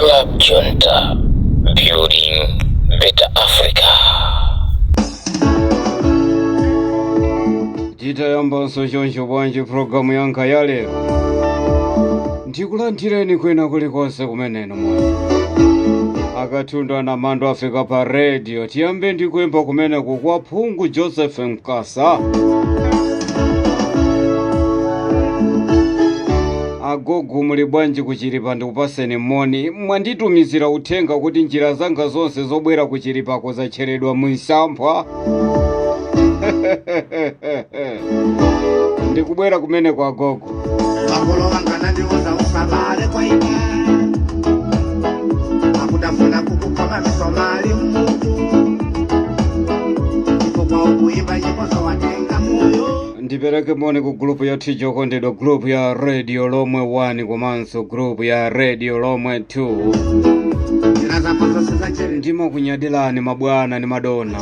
Club Junta, building better Africa. Titayambanso choncho bwanji programu yanga ya lero, ndikulandireni kwina kulikonse kumeneno moyo akatundu anamando afika pa redio. Tiyambe ndi kuyimba kumeneku kwa phungu Joseph Mkasa. Agogo, muli bwanji kuchilipa? Ndikupaseni moni. Mwanditumizira uthenga kuti njira zanga zonse zobwera kuchilipako zacheredwa mwisampha. Ndikubwera kumene kwa agogo. Makolo wanga nandiuza usabale kwaine, akudafuna kukukoma misomali mmutu, chifukwa ukuimba nyimbo zowatenga moyo. Ndipereke moni ku gulupu ya tijokondedwa, gulupu ya Radio Lomwe 1 komanso gulupu ya Radio Lomwe 2. Njira zako zonse zachere. Ndimakunyadirani mabwana ni madona.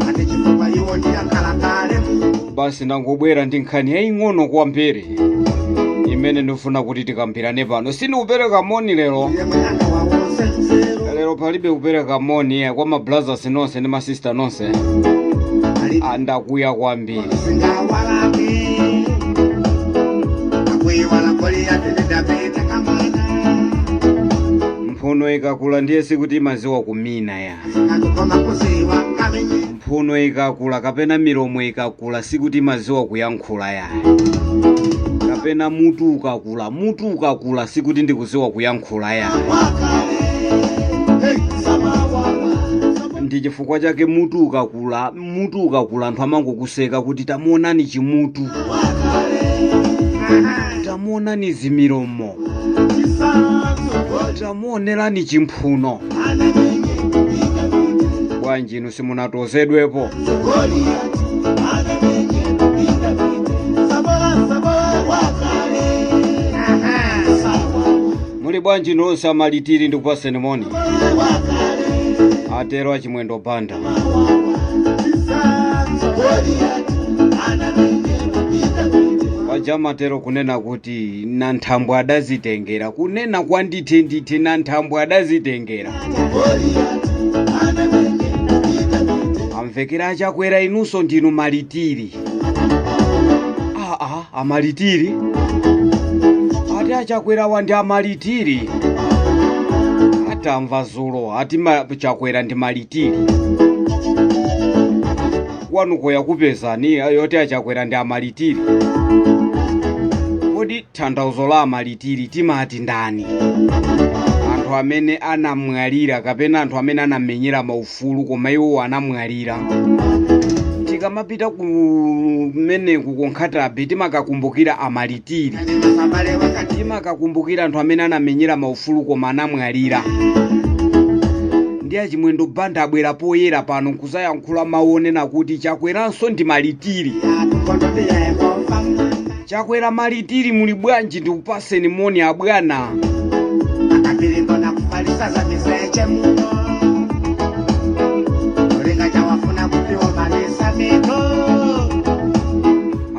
Ati chifukwa iwo ndiyakhala kale mutu. Basi ndangobwera ndi nkhani yaying'ono kwambiri imene ndifuna kuti tikambirane pano. Sindikupereka moni lero. Iye mwenyanga wawonse nzeru. Lero palibe kupereka moni ya kwa mabrothers nonse ndi masista nonse. Ali Andakuya kwambiri. singawalake akuiwala Goliyati ndi Davide kamwana. Mphuno ikakula ndiye sikuti imaziwa kumina ya. Singakukoma kuziwa kamenye. Mphuno ikakula kapena milomo ikakula sikuti imaziwa kuyankhula ya, kapena mutu ukakula, mutu ukakula sikuti ndikuziwa kuyankhula ya. Ndi chifukwa chake mutu ukakula, mutu ukakula anthu amangokuseka kuti tamuonani chimutu, tamuonani zimilomo, tamuonerani chimphuno. Bwanji inu simunatozedwepo? Muli bwanji nonse amalitiri? Ndikupaseni moni, atero achimwendo banda. Pajamatero kunena kuti nanthambwe adazitengera, kunena kwa ndithe ndithe nanthambwe adazitengera. Amvekera achakwera, inunso ndinu malitiri. Aa, amalitiri ati achakwera wandi amalitiri, atamva zulo ati chakwera ndi malitiri. Kwanuko yakupezani yoti achakwera ndi amalitiri? Kodi tanthauzo la amalitiri timati ndani? Anthu amene anamwalira kapena anthu amene anamenyera maufulu koma iwo anamwalira. Tikamapita kumeneku kunkhatabe timakakumbukira amalitiri, Masabale wakati. timakakumbukira anthu amene anamenyera maufulu koma anamwalira. Ndi achimwendo banda abwera poyera pano nkuzayankhula mawu onena kuti chakweranso ndi malitiri. Yatukondo ndi Yehova. Chakwera malitiri, muli bwanji? Ndikupaseni moni abwana. Akapiriko na kufalisa za miseche muno, olinga chawafuna kutiwombanisa mito.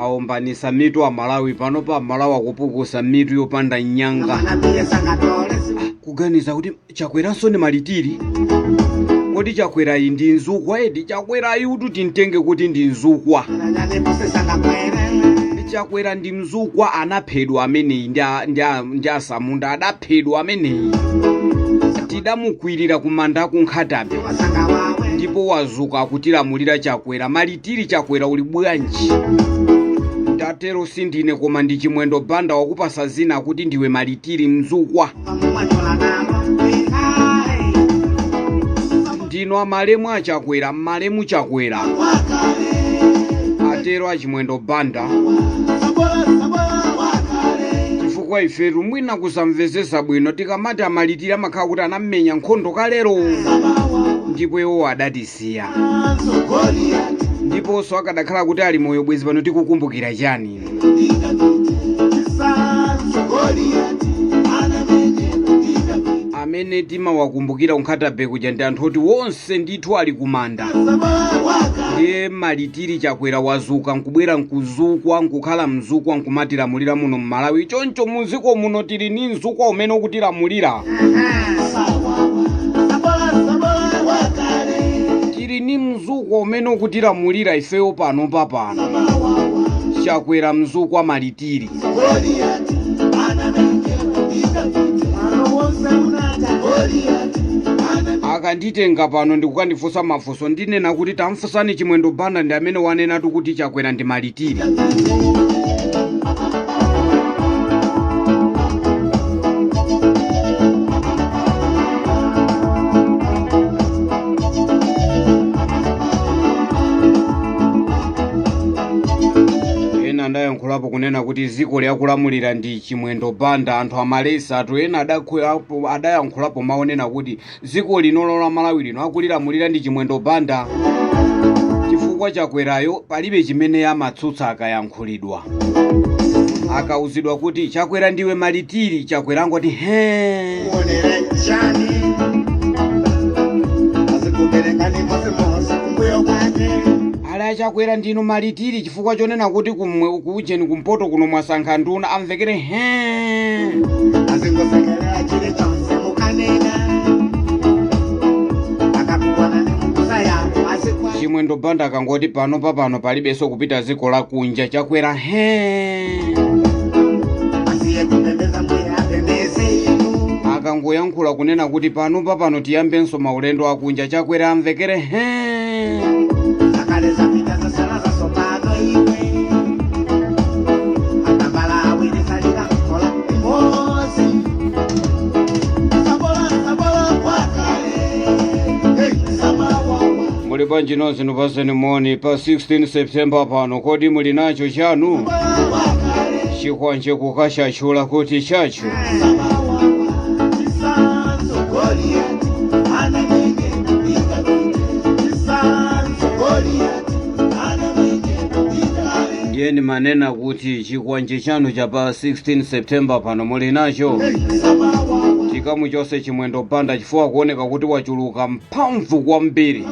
Aombanisa mitu amalawi pano pa Malawi akupukusa mitu yopanda nyanga. Amanapiye sangatole. Kuganiza kuti chakweranso ndi malitiri. Kodi chakwera iyi ndi nzukwa edi? Chakwera iyi kuti timtenge kuti ndi nzukwa. Nanyanipusisangakwere. Chakwera ndi mzukwa, anaphedwa ameneyi ndi asamunda, adaphedwa ameneyi, tidamukwirira kumanda kunkhatabe. Wasangawawe. Ndipo wazuka akutilamulira chakwera malitiri. Chakwera uli bwanji? Ndatero sindine koma ndi chimwendo banda wakupasa zina kuti ndiwe malitiri, mzukwa. Pamumwanyola nalo Ai. Ndino amalemu achakwera, mmalemu chakwera, atero achimwendo banda. Chifukwa ifetu mwina kusamvesesa bwino, tikamati amalitiri amakhala kuti anamenya nkhondo kalero ndipo iwo adatisiya, ndiponso akadakhala kuti ali moyo bwezi pano tikukumbukira chani? Amene timawakumbukira ku Nkhata Bay kuja ndi anthu oti wonse ndithu ali kumanda. Ndiye malitiri Chakwera wazuka nkubwera nkuzukwa nkukhala mzukwa nkumatilamulira muno mMalawi. Choncho muziko muno tili ni mzukwa umene ukutilamulira. Tili ni mzukwa umene ukutilamulira ifeyo pano papano. Chakwera mzukwa malitiri. Akanditenga pano ndikukandifunsa mafunso, ndinena kuti tamfunsani Chimwendo Banda, ndi amene wanenatu kuti Chakwera ndi malitiri. Ena adayankhulapo kunena kuti dziko lyakulamulira ndi Chimwendo Banda, anthu amalesatu. Ena adayankhulapo maonena kuti dziko linolo la Malawi lino akulilamulira ndi Chimwendo Banda, chifukwa Chakwerayo palibe chimene amatsutsa akayankhulidwa. Akauzidwa kuti Chakwera ndiwe malitiri, Chakwera angoti he. Muonere chani azikuberekani mose kumbuyo kwake. Ali aChakwera ndinu malitiri chifukwa chonena kuti kumwe kuujeni kumpoto kuno mwasankha nduna, amvekere he. Azingosekelera chilichonse mukanena akakuona ni mukuza yawo azikwa. Chimwendo Banda akangoti pano papano palibenso kupita dziko lakunja, Chakwera he. Asiye kupembeza mbuye apembeze inu. Akangoyankhula kunena kuti pano papano tiyambenso maulendo akunja, Chakwera amvekere he. Zakale zapita zasala zasopano iwe atambala awiri salira kola imozi sabola sabola kwakale. Hey, samawawa. Muli bwanji nonse? Nupaseni moni pa 16 September pano. Kodi muli nacho chanu chikwanje kukashachula kuti chacho? Samawawa chisanzo Goliati anamenye Davide chisanzo Goliati anamenye Davide. Ndiyeni manena kuti chikwanje chanu cha pa 16 September pano muli nacho? Samawawa. Chikamu chonse Chimwendo Banda chifukwa kuoneka kuti wachuluka mphamvu kwambiri.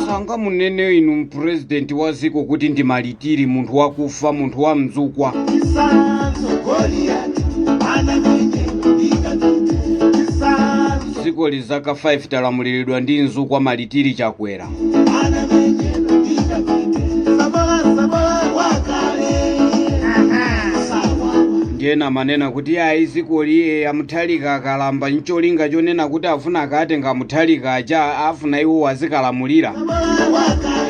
Sanga munene inu mpurezidenti wa ziko kuti ndi malitiri, munthu wakufa, munthu wa mzukwa. Chisanzo Goliati anamenye Davide chisanzo. Dziko li zaka 5 talamuliridwa ndi mzukwa malitiri Chakwera. Anamenye Davide sabola sabola wakale sawawa. Ndiyena manena kuti ayi, dziko liye aMuthalika akalamba ncholinga chonena kuti afuna akatenga aMuthalika aja, afuna iwo azikalamulira.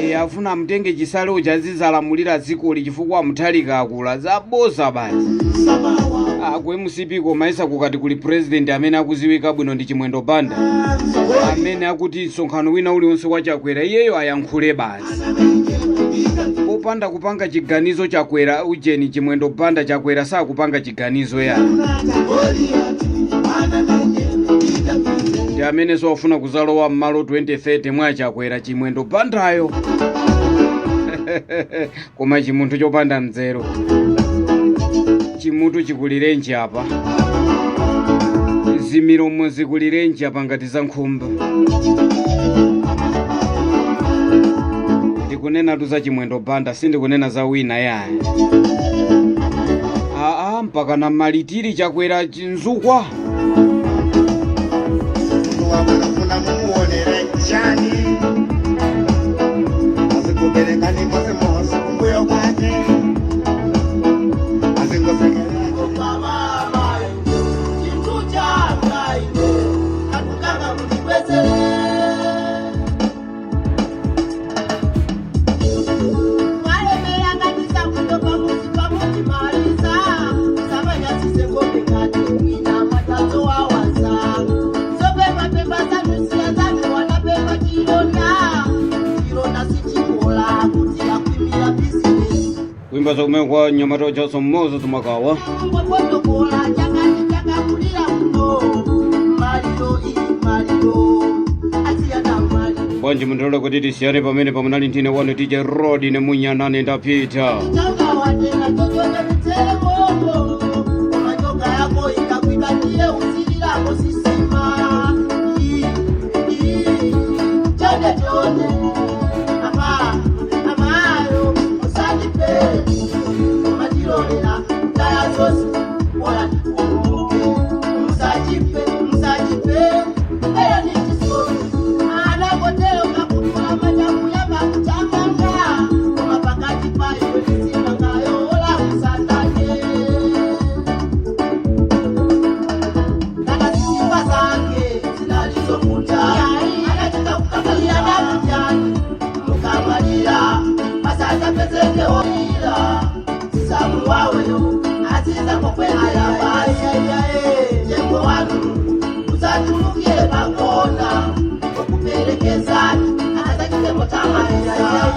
E, afuna amutenge Chisale uja azizalamulira dzikoli chifukwa aMuthalika akula. Zaboza basi. Aku MCP komaisa kukati kuli president amene akuziwika bwino ndi Chimwendo Banda, amene akuti msonkhano wina uliwonse wa Chakwera iyeyo ayankhule basi popanda kupanga chiganizo. Chakwera ujeni Chimwendo Banda, Chakwera sakupanga chiganizo ya ndi amene sowafuna kuzalowa m'malo 2030 mwa Chakwera, Chimwendo Bandayo. Koma chimunthu chopanda mdzero, chimutu chikulirenji apa, zimilomo zikulirenji apa ngati za nkhumba. Ndikunenatu za Chimwendo Banda, sindikunena za wina yayi. Aa, mpaka na malitiri Chakwera chinzukwa. Wabona mumuonere chani azikuberekani mose mose kumbuyo kwake azingosekelera. Chinthu changa ine katukanga mundibwezere. Mwalemera ngati sakuno pamuzi pamutimaliza samanyasise ngombe ngati mwina mwatazowawaza zopemba zanu siya zanu wanapemba chilonda chilonda sichikola kuti yakwimira bizinesi. Kuimba zakumene kwa Nyamata Johnson Moses Makawa. Ngopotokola chakati chakakulira muno maliro iyi maliro asiyana maliro. Bwanji mundilole kuti tisiyane pamene pamunali ndine wanu DJ Rod nemunyanane, ndapita. Changa watena chochote mitsele moto koma nyoka yako. Ukafika ndiye uzilirako sisima. Chonde chonde, ama amayo musandipe, matilolera kutaya zonse, wala ndipulumuke. Musachipe, musachipe, ero ni chisoni. Anangotero kakutula manyakuyamba kutamanga, koma pakati payo ndisimangayo ola musatake. Nakasisimba zake zinalizokuta, anachita kukakalira nakujani mukamalira pasatapezekeoila sisamuwaweyo aziza kokwelera basi. Jengo wanu usatulukire pakona okuperekezani akazachitemotamaiza.